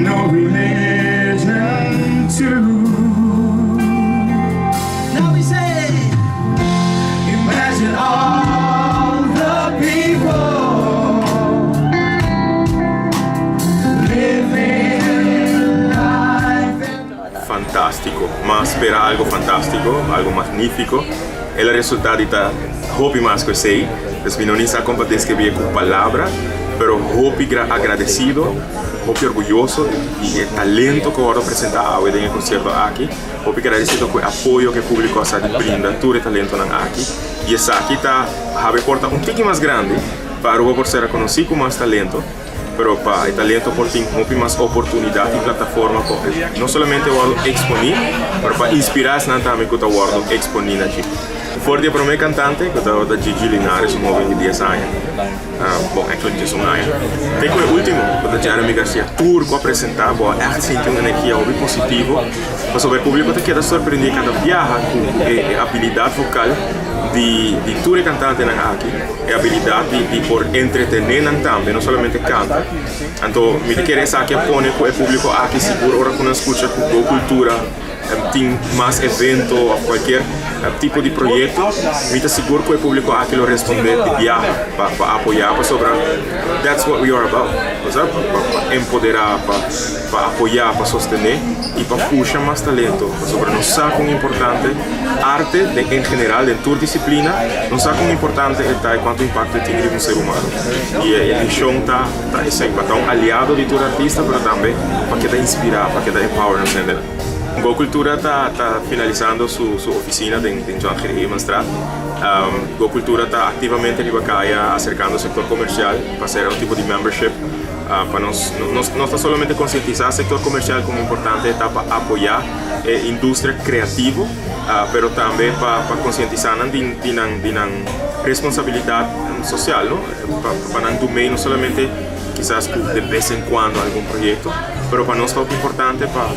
No religion too. Now we say, imagine all the people living life. Fantastico, m'a spera algo fantastico, algo magnifico. E resultado ta hopi mas cu esey. Dus mi no sa con describi cu palabra, pero hopi agradecido, hopi orguyoso di e talento cu a presenta awe den e concierto aki. Hopi agradecido cu e apoyo cu e publico a brinda tur e talento aki. Y esaki ta habri porta un poco mas grandi pa Aruba por ser reconoci cu mas talento, pero pa e talento por tin hopi mas oportunidad y plataforma pa no solamente wordo exponi, pero pa inspira nan tambe cu ta wordo exponi aki. For di e prome cantante, cu ta Gigi Linares, un hoben di 10 aña. Bon, actually 11 aña. Te cu e ultimo, cu ta Jeremy Garcia, tur cu a presenta, bo a echt sinti un energia hopi positivo. Pasobra e publico ta keda sorprendi cada biaha cu e habilidad vocal di tur e cantantenan aki, e habilidad di por entretene nan tambe, no solamente canta. Anto, mi ta kere esaki a pone cu e publico aki sigur ora cu nan scucha cu Go Cultura tin mas evento of cualkier tipo di proyecto, mi ta sigur cu e publico aki lo responde di biaha pa apoya, pasobra that's what we are about. Pa empodera, pa apoya, pa sostene y pa pusha mas talento. Pasobra nos sa con importante arte en general, den tur disciplina, nos sa con importante ta y cuanto impacto e tin riba un ser humano. Y e mision ta esey, pa ta un aliado di tur artista, pero tambe pa keda inspira, pa keda empower nos hende. Go Cultura ta finalisando su oficina den John G. Emanstraat. Go Cultura ta activamente riba caya acercando e sector comercial pa haci un tipo di membership pa nos no ta solamente concientisa e sector comercial con importante ta pa apoya e industria creativo, pero tambe pa concientisa nan di nan responsabilidad social, no? Pa nan no solamente kisas di bes en cuando algun proyecto, pero pa nos ta importante pa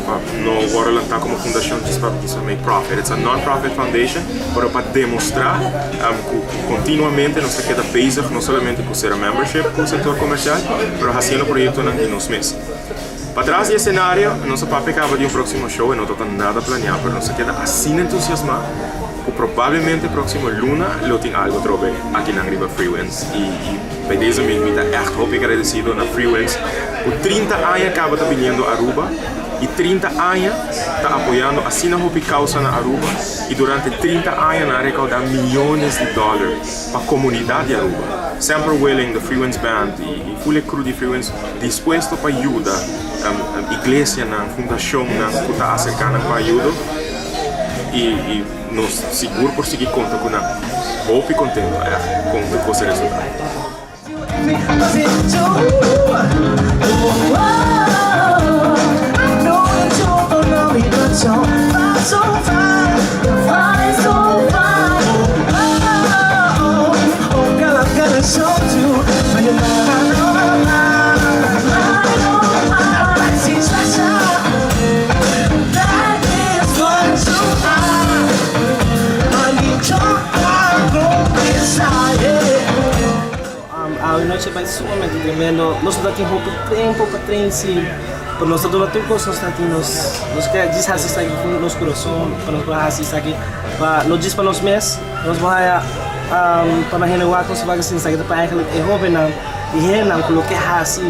no lanta como fundacion just pa make profit. It's a non-profit foundation, pero pa demostra cu continuamente nos ta keda bezig no solamente cu ser membership cu e sector comercial, pero haciendo proyecto di nos mes. Patras di escenario, nos a papia caba di un proximo show y no ta nada planea, pero nos a keda asina entusiasma cu probablemente proximo luna lo tin algo trobe aki na riba Freewinds y bij deze mi ta echt hopi agradecido na Freewinds cu 30 aña caba ta biniendo Aruba y 30 aña ta apoyando asina hopi causa na Aruba y durante 30 aña nan a recauda miyones di dollar pa comunidad di Aruba. Semper willing, the Freewinds Band y full crew di Freewinds dispuesto pa yuda iglesianan, fundacionnan cu ta acerca nan pa ayudo y nos sigur por sigui conta cu nan. Hopi contento cu e resultado. Everything to Oh, I know that you don't know me, but you're fine, so fine, you're fine, so fine. Oh, oh, girl, I'm gonna show you. When you're mine, oh, mine, mine, oh, mine. She's special. That is what you are. Honey, you're desire. Anochi a bay sumamente tremendo. Nos no tin hopi tempo pa train, pero nos ta tur cos nos tin, nos kier djis haci esaki cu nos curason, pa nos haci esaki pa no djis pa nos mes, nos bay pa na hende wak nos bay asina, esaki pa eigenlijk e hobennan y hendenan cu lo kier haci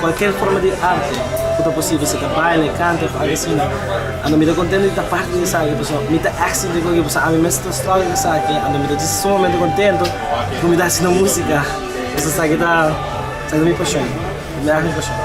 cualkier forma di arte cu ta posibel, sea ta baile, canta of algo asina. Anto mi ta contento di ta parte di esaki, pasobra mi ta echt sinti cu pasobra ami mes ta struggle cu esaki, anto mi ta sumamente contento cu mi ta haciendo musica. Esaki ta mi pasion, mi pasion.